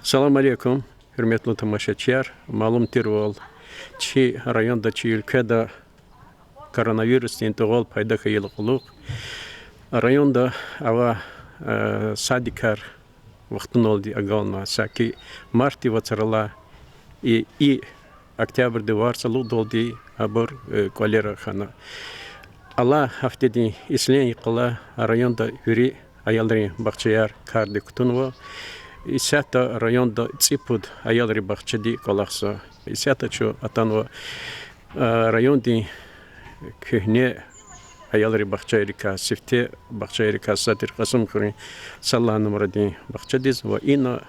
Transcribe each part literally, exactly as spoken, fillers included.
Салам алейкум, гьуьрметлу тамашачияр. Малум тирвал, чи районда, чи уьлкведа коронавирусдин тӀугъвал пайда хьайидалай кьулухъ районда авай, э, садикар вахтуналди агална, саки мартдин вацралай и, и октябрдин варцалугъдалди абур, э, кӀвалера хьана. Алай гьафтедин ислен йикъалай районда вири аялрин бахчаяр кардик кутунва. Исятда районда цӀипуд аялрин бахчади кӀвалахзава. Исятда чун атанва, э, райондин куьгьне аялрин бахчайрикай, сифте бахчайрикай, сад тир Кьасумхуьруьн сад лагьай нумрадин бахчадиз ва ина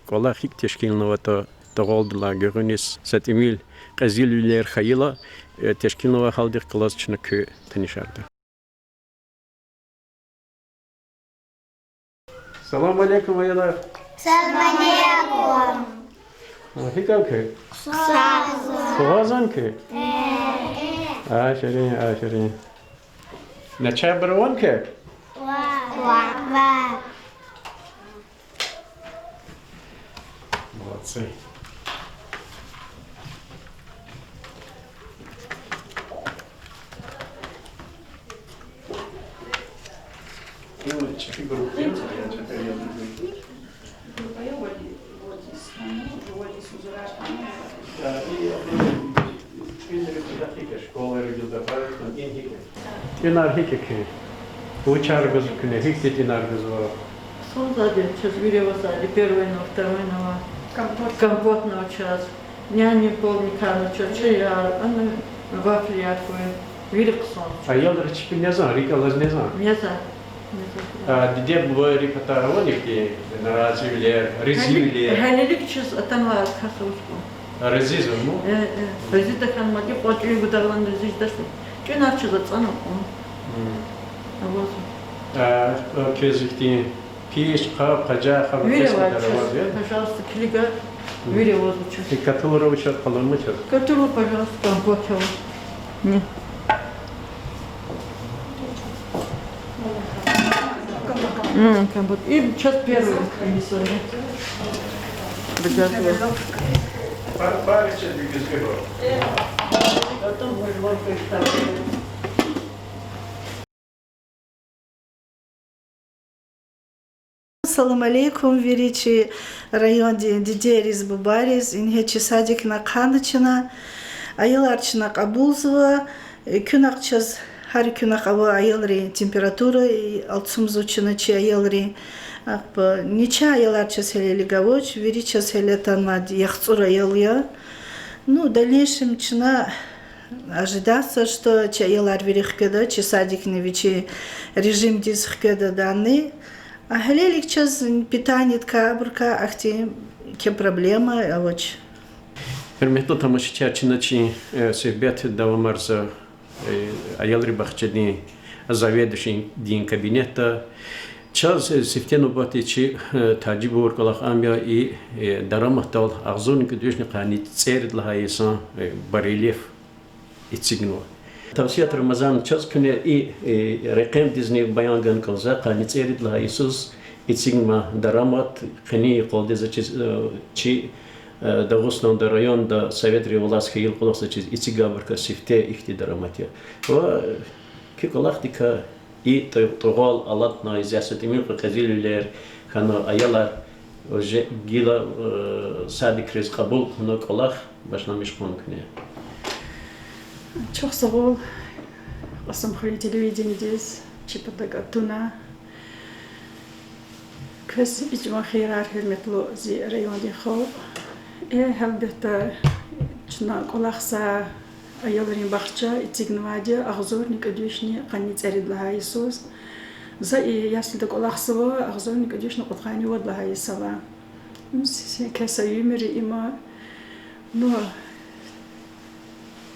кӀвалах гьикӀ тешкилнаватӀа, тӀугъвалдилай гуьгъуьниз са тӀимил кьезилвилер хьайила, э, тешкилнавай гьалдихъ галаз чна куьн танишарда. Салам алейкум, аялар. Салам алейкум. А, гьикӀ я куьн? Хъсанзава. Хъсанзава куьн? Э. Аферин, аферин. Начагъбур авани куьн? Ва. Ва. Молодцы. Ну, чехи группы. Школа регион добавить, он и гьикӀ. ТӀуьнар гьикӀ я куьн? Вучар гузва куьне, гьихьтин тӀуьнар гузва? Хъсанзавайди чаз, вири авазди, первый на, второй на ва. Компот. Компот на чаз. Няня полникар на чаз, чаяр, ана вафлияр хьуй. Вири хъсан. Аялри чпи незвани, рикӀ алаз незвани? Незвани. Незвани. А диде-бубайрин патара авани ихьтин наразивилер, резивилер? Гьелелиг чаз атанвай кас авач кьван. Резизва ман? Э, э. Резида хьанмади, кьван тӀуьн гудагълан резидасни. ТӀуьнар чаз ацӀанва кьван. Мм. Авазва. А, а квез ихьтин пич, къаб, къажа, хабар... Вири квез авазва квадар чаз, авазва, я? Пожалуйста, килига. Мм. Вири авазва чаз. И катурла вуч я, къалурма чаз? Катурла, пожалуйста, компот ава. Не. М, компот. И чаз первый принесла, да? Ребята. Пар-, парочка двигателей. Потом возьмём представление. Салам алейкум вири чи райондин дидейриз, бубайриз. Ингье чи садикни ахъайна чна, аялар чна кьабулзава. Экуьнахъ чаз, гьар экуьнахъ ава аялрин температура, и алцумзава чна чи аялрин. Ахпа нича аялар чаз гьелелиг авач, вири чаз гьеле атанвайди яхцӀур аял я. Ну, в дальнейшем чна ожидаться, что чи аялар вири хкведа, чи садикни вичин режимдиз хкведа дани. А гьелелиг чаз питаниедикай, абурукай ахьтин еке проблема авач. Гьуьрметлу тамашачияр, чна чи, э, суьгьбет давамарзава, э, аялрин бахчадин заведующийдин кабинетда. Чаз, э, сифте нубатда чи, э, тажиб авур кӀвалах ам я и, э, дараматдал агъзурни кӀуьд вишни къанни цӀерид лагьай йисан, э, барельеф эцигнава. Тавсият Рамазановна, чаз куьне и, э, рекьемдизни баян гана кӀанзава, къанни цӀерид лагьай йисуз эцигнавай дарамат, къенин къалдиз заз чиз, э, чи, э, Дагъустанда, районда советрин власть хьайидалай кьулухъ заз чиз эцигайбурукай сифте ихьтин дарамат я. Ва, э, куь кӀвалахдикай и тӀу-, тӀугъвал алатна, исятда са тӀимил кьве къизилвилер хьана, аялар уже гила, э, садикриз кьабул хьана, кӀвалах башламиш хьана куьне. Чухсагъул Кьасумхуьруьн телевиденидиз чи патав атуна. Квез ичӀман хийирар, гьуьрметлу зи райондин халкь. Э, гьелбетда, чна кӀвалахзавай аялрин бахча эцигнавайди я агъзурни кӀуьд вишни къанни цӀерид лагьай йисуз. За и яслида кӀвалахзава агъзурни кӀуьд вишни кьудкъанни вад лагьай йисалай. С-, с-, кеса уьмуьр я им. Ну,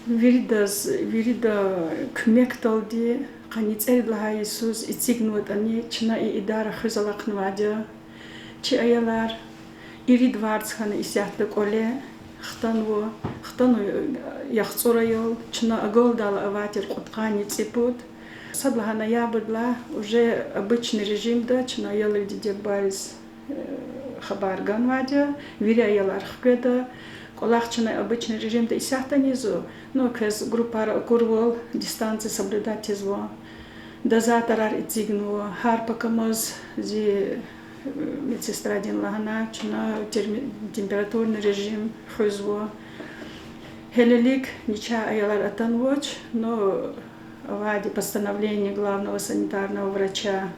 виридаз, вирида куьмекдалди къанни цӀерид лагьай йисуз эцигнаватӀани, чна и идара хуьз алахънавайди я. Чи аялар ирид варз хьана исятда кӀвале хтанва, хтанва яхцӀур аял, чна агалдайла авай тир кьудкъанни цӀипуд. Сад лагьай ноябрдилай уже обычный режимда чна аялрин диде-бубайриз, э, Хабар ганвайди я, вири аялар хкведа. КӀвалах чна обычный режимда исятда ийизва, ну, квез группаяр акурвал дистанция соблюдать ийизва. Дозаторар эцигнава, гьар пакамаз зи, э, медсестрадин лагьана, чна терми-, температурный режим хуьзва. Гьелелиг нича аялар атанвач, ну, авайди постановление главного санитарного врача,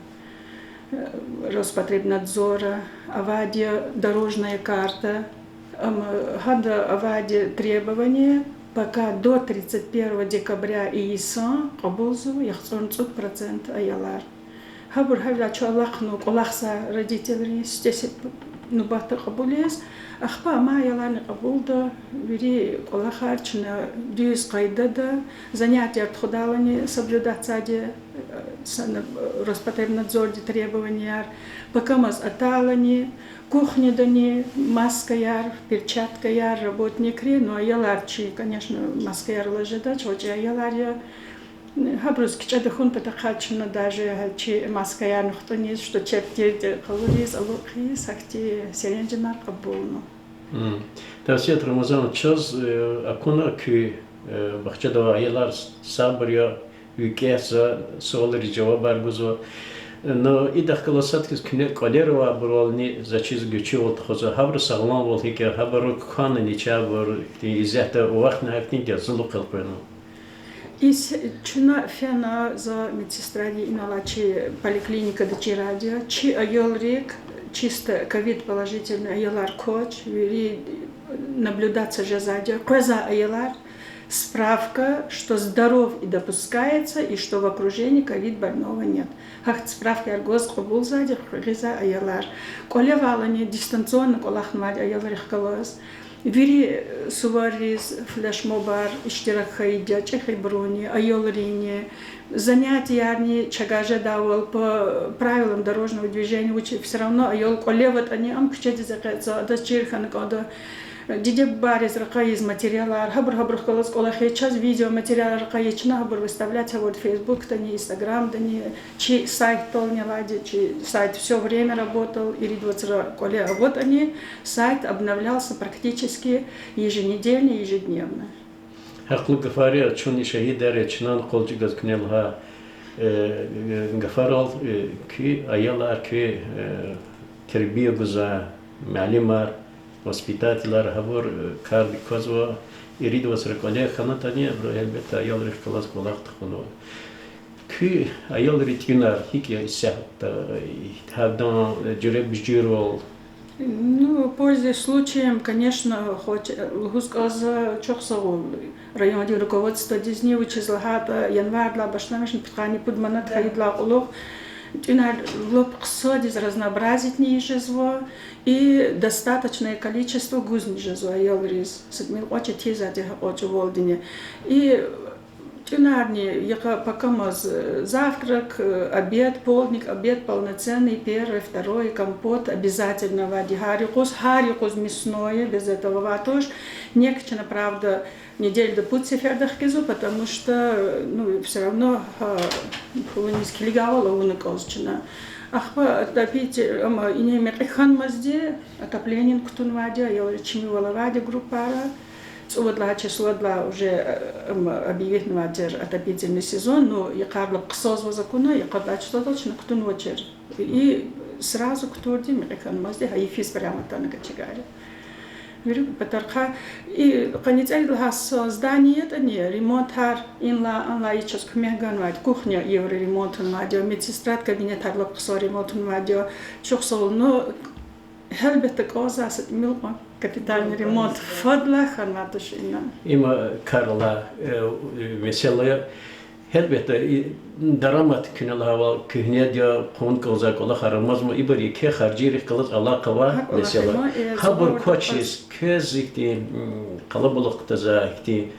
э, Роспотребнадзора, авайди дорожная карта, ам, гьада авайди требование, пока до тридцать первого декабря ийисан кьабулзава яхцӀурни цӀуд процент аялар. Гьабур гьавиляй чун алахъна кӀвалахзавай родительрин сифте нубатда кьабул яз, ахпа амай аяларни кьабулда, вири кӀвалахар чна дуьз къайдада, занятияр тухудайлани соблюдать ийида, э, сана-, Роспотребнадзордин требованияр, пакамаз атайлани, кухнядани маскаяр, перчаткаяр работникрин, ну, аялар чи, конечно, маскаяр алаз жедач, гъвечӀи аялар я. Гьабуруз кичӀе тахьун патахъай чна даже гьа чи маскаярни хтӀуниз, что чеб тирди къалуриз, алукӀиз, гьахьтин серенжемар кьабулна. Тавсият Рамазановна, чаз, э, акуна куь, э, бахчада авай аялар сабур я, викӀегьзава, суалриз жавабар гузва. Ну, идахъ галаз сад хьиз куьне кӀвалера авайбурални заз чиз гуьчвал тухузва. Гьабуру сагъламвал гьикӀ я, гьабуру квахьна ничабур, ихьтин исятда вахтни гьахьтинди я, зулухъ элкъвена. Ис чна фена, за медсестради инал чи поликлиникада чирайди я, чи аялрик чисто ковид положительный аялар квач, вири наблюдаться жезвайди я, къвезвай аялар, справка, что здоров и допускается, и что в окружении ковид больного нет. Гьахьтин справкаяр гваз кьабулзавайди я гъизвай аялар. КӀвалевайлани дистанционно кӀвалахнавайди аялрихъ галаз. Вири суварриз флешмобар иштирак хьайиди я, чӀехибурунни, аялринни, занятиярни чавай жедайвал по правилам дорожного движения, вучиз всё равно аял кӀвале аватӀани, ам куьчедиз экъечӀзава, адаз чир хьана кӀанда. Диде-бубайриз ракъайиз материалар, гьабур-гьабурухъ галаз кӀвалах я, чаз видеоматериалар ракъайиз, чна гьабур выставлять авурди Фейсбукдани, Инстаграмдани, чи сайтдални авайди, чи сайт всё время работал, ирид вацра кӀвале аватӀани, сайт обновлялся практически еженедельно, ежедневно. Гьахълу гафар я, чун шагьидар я, чна къвалав чӀугваз куьне лагьай, э, гафарал, э, куь аялар, куь, э, тербия гузвай муаллимар, воспитателар, гьабур, э, кардик квазва, ирид вацра кӀвале хьанатӀани, абуру гьелбетда аялрихъ галаз кӀвалах тухунва. Куь аялрин тӀуьнар гьикӀ я исятда, гьадан, э, жуьреба-жуьрвал? Ну, пользуясь случаем, конечно, хоть, э, лугьуз кӀанзава, чухсагъул райондин руководстводизни, вучиз лагьайтӀа январдилай башламишна пудкъанни пуд манат хьайидалай кьулухъ тӀуьнар лап хъсандиз разнообразитьни жезва, и достаточное количество гузни жезва аялриз. Са тӀимил кьвач, четин затӀ я гьа кьван чӀавалдини. И тӀуьнарни йикъа пакамаз, э, завтрак, э, обед, полдник, обед полноценный, первый, второй, компот обязательно авайди гьар юкъуз, гьар юкъуз мясное, без этого авай туш. НЕК чна, правда, неделяда пуд сеферда хкизва, потому что, э, ну, всё равно, э, пулуниз килигайвал авуна кӀанзава чна. Ахпа отопитель, ам, ингье мекьи хьанмазди, отоплениени кутунвайди я, аялриз чимивал авайди я группайра. ЦӀувад лагьай числодилай уже, э, м, объявитнавай тир отопительный сезон, ну, йикъарилай хъсанзаваз акуна, йикъардай числодал чна кутунвачир. И сразу кутурди мекьи хьанмазди, гьа йифиз прямо атана качегари. Вири патарихъай, и къанни цӀерид лагьай са здание ятӀани, ремонтар инлай-анлай чаз куьмек ганвайди, кухня евроремонтнавайди я, медсестрадин кабинетар лап хъсан ремонтнавайди я, чухсагъул, ну, гьелбетда, кӀанзавай са тӀимил кьван капитальный ремонт фадлай хьанвай туш ина. Има кар алай, э, месэла я. Гьелбетда, и дарамат куьне лагьайвал куьгьнеди я, хъувун кӀанзавай кӀвалахар амазма, ибур еке харжийрихъ галаз алакъа авай месэла. Гьабур квачиз, квез ихьтин, м, къалабулух кутазвай ихьтин,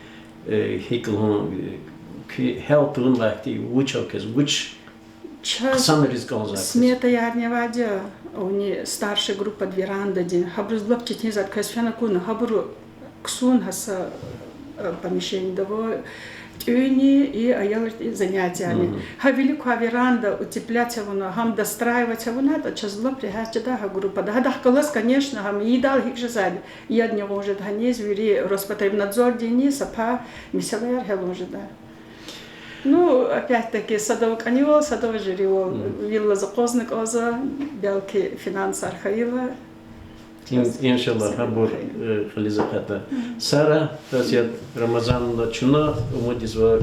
э, гьикӀ лугьун, э, куь гьял тавунвай ихьтин вуч ава квез, вуч хъсанриз кӀанзавай квез? Чаз сметаярни авайди я, авни старший группадин верандадин. Гьабуруз лап четин затӀ квез фена акуна, гьабуру ксун гьа са, э, помещениеда ава, ТӀуьни и аялрин занятияни. Гьа вилик квай веранда утеплять авуна, гьам достраивать авунатӀа, чаз лап регьят жедай гьа группада. Гьадахъ галаз, конечно, гьам ийидайла гьикӀ жезвайди, ядни гъун жеда гьаниз, вири Роспотребнадзордини са пай месэлаяр гьялун жеда. Ну, опять-таки, садав кӀанивал, садав жуьрейвал, вил алаз акъвазна кӀанзава, белки финансар хьайила. Ин-, иншаллагь, гьабур, э, кьилиз акъатда. Сара, Расият Рамазановна, чна умуд ийизва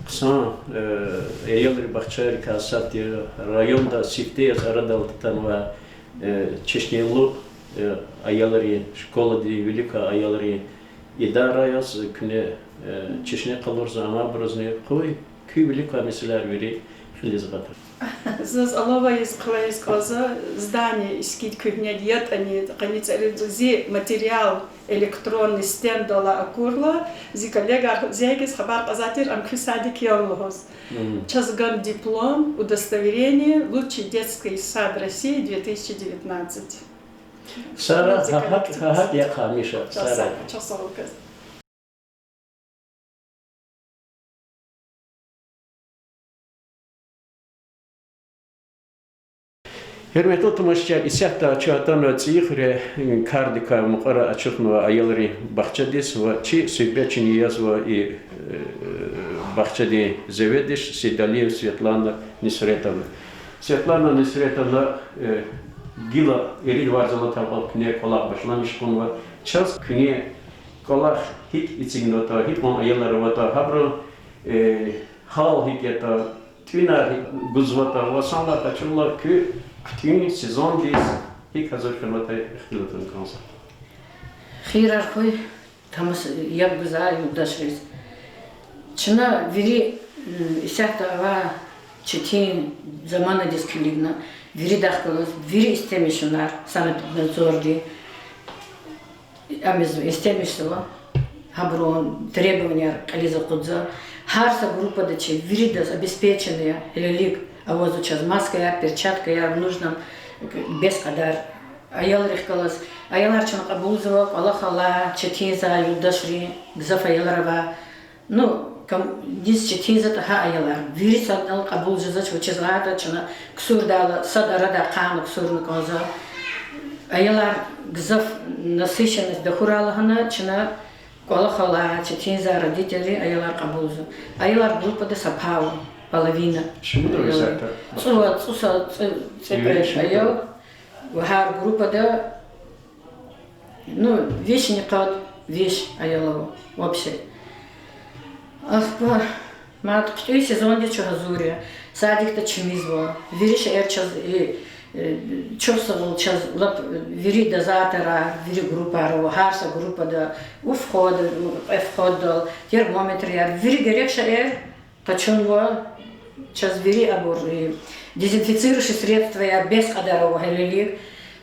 хъсан, э, аялрин бахчайрикай сад тир, районда сифте яз арадал атанвай, э, чешнелу, э, аялрин, школадин вилик квай аялрин идара яз куьне, э, чешне къалурзава, амайбурузни къуй, куь вилик квай месэлаяр вири кьилиз акъатда. Заз алава ийиз, хъвер ийиз кӀанзава, здание искид куьгьнеди ятӀани, къанни цӀерид зи материал электронный стенддал акурла, зи коллегар зегьиз хабар кьазвай тир, ам куь садик я лугьуз. Чаз гана диплом, удостоверение, лучший детский сад России две тысячи девятнадцать. Сара, гьа гьакӀ, гьа гьакӀ я, Миша, Сара. Чухсагъул квез. Гьуьрметлу тамашачияр, исятда чун атанва ЦӀийи хуьре, кардикай мукьвара ачухнавай аялрин бахчадиз ва чи суьгьбетчини язва и, э, бахчадин заведующий Сейдалиева Светлана Нусретовна. Светлана Нусретовна, э, гила ирид варз алатай кьван куьне кӀвалах башламиш хьанва. Чаз куьне кӀвалах гьикӀ эцигнаватӀа, гьикьван аялар аватӀа, гьабурун, э, гьал гьикӀ ятӀа, тӀуьнар гьикӀ гузватӀа ва санлай къачурла куь хъуьтӀуьн сезондиз гьикӀ гьазур хьанватӀа ихтилатна кӀанзава. Хийирар хьуй, тамаш-, яб гузвай юлдашриз. Чна вири, м, исятда авай четин заманадиз килигна, виридахъ галаз, вири истемишунар, санэпиднадзорди, ам из истемишзава, гьабурун требованияр кьилиз акъудзава. Гьар са группада чи виридаз обеспеченный я, гьелелиг авазва чаз маскаяр, перчаткаяр, в нужном, бес кьадар. Аялрихъ галаз, аялар чна кьабулзава, кӀвалахал алай, четин за юлдашрин, гзаф аялар ава. Ну, кам-, низ четин затӀ гьа аялар. Вири садал кьабул жезвач, вучиз лагьайтӀа чна ксурдайла, сад арада ахъайна ксурна кӀанзава. Аялар гзаф насыщенность тахьурай лагьана, чна кӀвалахал алай, четин за родительри аялар кьабулзава. Аялар группада са пай ава, половина. Шумуд ава исятда? ЦӀувад, цӀусад, цӀи-, цӀикьвед аял. Ва гьар группада, ну, вишни къад, виш аял ава, вообще. Ахпа мад хъуьтӀуьн сезондиз чун гьазур я. Садикда чимизва. Вири шейэр чаз, э, э, чухсагъул чаз лап, э, вири дозаторар, вири группаяр ава, гьар са группада у входа, у входдал, термометраяр, вири герек шейэр къачунва, чаз вири абур, э, дезинфицирующий средствояр бес кьадар ава гьелелиг.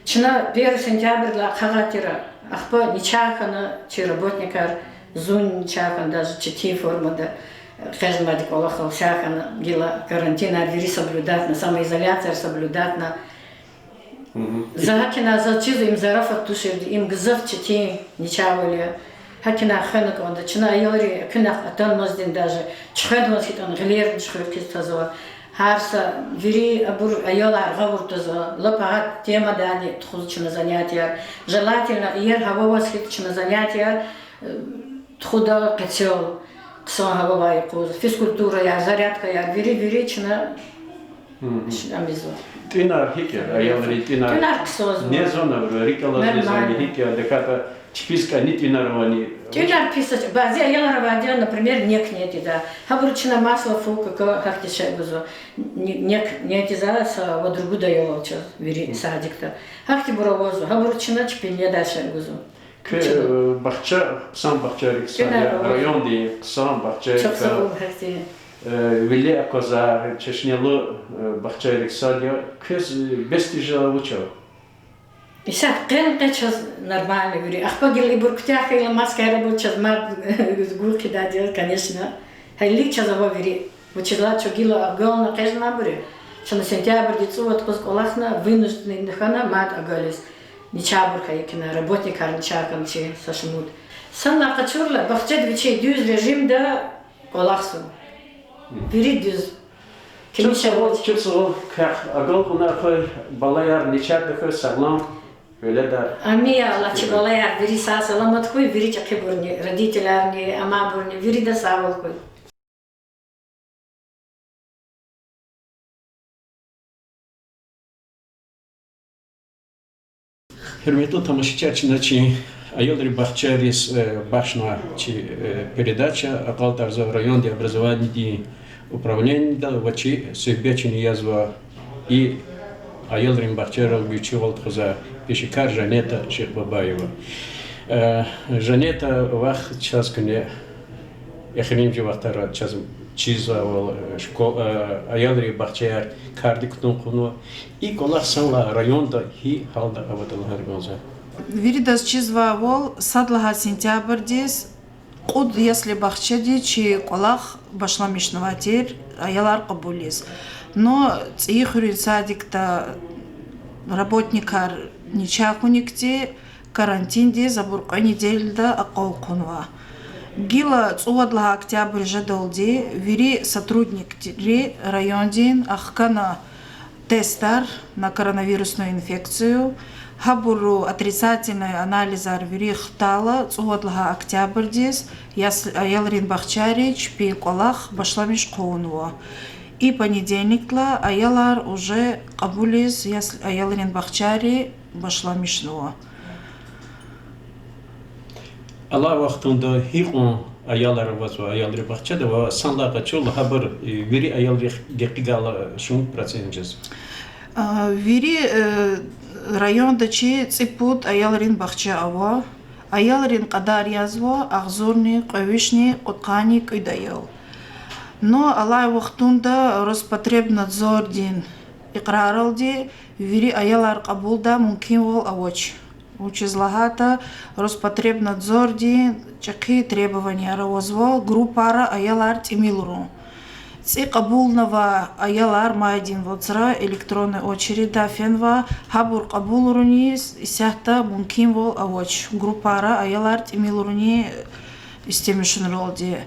Чна первый сентябрьдилай ахъайдай тир, ахпа начагъ хьана чи работникар, зун начагъ хьана, даже четин формада, э, къежнавайди кӀвалахал, сагъ хьана, гила карантинар вири соблюдатьна, самоизоляцияр соблюдатьна. За гьакӀ хьана заз чизва, им зарафат туширди, им гзаф четин начагъвал я. ГьакӀ хьана хвена кӀанда, чна аялри экуьнахъ атанмазди даже, чуьхведамаз хьайитӀани гъилерни чуьхуьр хъийиз тазва. Гьар са вири абур аялар гъавурда тазва, лап гьа темадани тухузва чна занятияр. Желательно, иер гьава аваз хьайитӀа чна занятияр, э, тухуда къецел, хъсан гьава авай юкъуз, физкультураяр, зарядкаяр, вири, вири чна ш-, ам ийизва. ТӀуьнар гьикӀ я, аялрин тӀуьнар? ТӀуьнар хъсан я. Незва абуру, рикӀ алаз незвани, гьикӀ я, дакӀан чпиз кӀани тӀуьнар авани? ТӀуьнар пис я, бязи аялар авайди, например, нек нетӀизва. Гьабуру чна масло, фу, кака, гьахьтин шей гузва. Н-, нек нетӀизва са вад-ругуд аялал чаз вири садикда. Гьахьтинбур авазва, гьабуру чна чпин недай шей гузва. Куь, э, бахча, хъсан бахчайрикай сад я, райондин хъсан бахчайрикай, э, виле аквазва, чешнелу, э, бахчайрикай сад я, квез, э, бес тежал вуч ава? Исятда къен къе чаз нормально вири. Ахпа гила ибур куьтягь хьайила, маскаяр авур чаз мад гур хъийидайди я, конечно. Гьелелиг чаз ава вири. Вучиз лагьайтӀа чун гила агална къежнавайбур я. Чна сентябрдин цӀувад къуз кӀвалахна, вынужденный хьана мад агализ. Начагъбур хьайи хьана, работникар начагъ хьана чи са шумуд. Санлай къачурла, бахчада вичин дуьз режимда КӀвалахзава. Вири дуьз. Чухсагъул, чухсагъул, квехъ агалкьунар хьуй, балаяр начагъда хьуй, сагълам веледар. Амин я Аллагь, чи балаяр вири сагъ-саламат хьуй, вири чӀехибурни, родителарни, амайбурни, вирида сагъвал хьуй. Гьуьрметлу тамашачияр, чна чи аялрин бахчайриз, э, бахшнавай чи, э, передача акьалтӀарзава райондин образованидин управлениеда ва чи суьгьбетчини язва и аялрин бахчайрал вичивал тухузвай пешекар Жанета Шихбабаева. Э, Жанета вах чаз куьне эхиримжи вахтара чаз чизвайвал, э, шко-, э, аялрин бахчаяр кардик кутун хъувунва. И кӀвалах санлай районда гьи гьалда аватӀа лагьана кӀанзава. Виридаз чизвайвал, сад лагьай сентябрдиз кьуд ясли-бахчади чи кӀвалах башламишнавай тир аялар кьабулиз. Но ЦӀийи хуьруьн садикда работникар начагъ хьуникди, карантиндиз абур кьве неделяда акьалтӀунва. Гила цӀувад лагьай октябрь жедалди вири сотрудникри райондин ахкана тестар на коронавирусную инфекцию, гьабуру отрицательный анализар вири хтайла, цӀувад лагьай октябрдиз яс-, аялрин бахчайри чпин кӀвалах башламиш хъувунва. И понедельникдилай аялар уже кьабулиз яс-, аялрин бахчайри башламишнава. Алай вахтунда гьикьван аялар авазва аялрин бахчада ва санлай къачурла гьабур, э, вири аялрихъ гекъигайла шумуд процент жезва? А, вири, э, районда чи цӀипуд аялрин бахча ава. Аялрин кьадар язва агъзурни кьве вишни кьудкъанни кӀуьд аял. Но алай вахтунда Роспотребнадзордин икьраралди вири аялар кьабулдай мумкинвал авач. Вучиз лагьайтӀа Роспотребнадзордин чӀехи требованияр авазва группайра аялар тӀимилрун. ЦӀи кьабулнавай аялар майдин вацра электронный очередда фенва, гьабур кьабулуниз исятда мумкинвал авач группайра аялар тӀимилруни истемишунралди.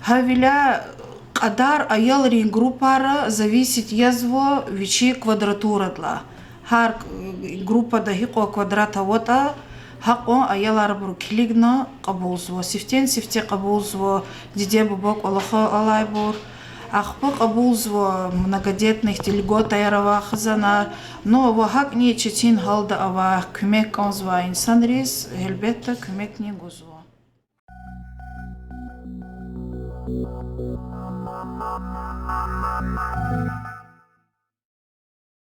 Гьавиляй кьадар аялрин группайра зависит язва вичин квадратурадилай. Гьар, э, группада гьикьван квадрат аватӀа, гьакьван аялар абуру килигна кьабулзава. Сифтени-сифте кьабулзава диде-буба кӀвалахал алайбур. Ахпа кьабулзава многодетныйди, льготаяр авай хизанар. Ну ва гьакӀни четин гьалда авай, куьмек кӀанзавай инсанриз, гьелбетда, куьмекни гузва.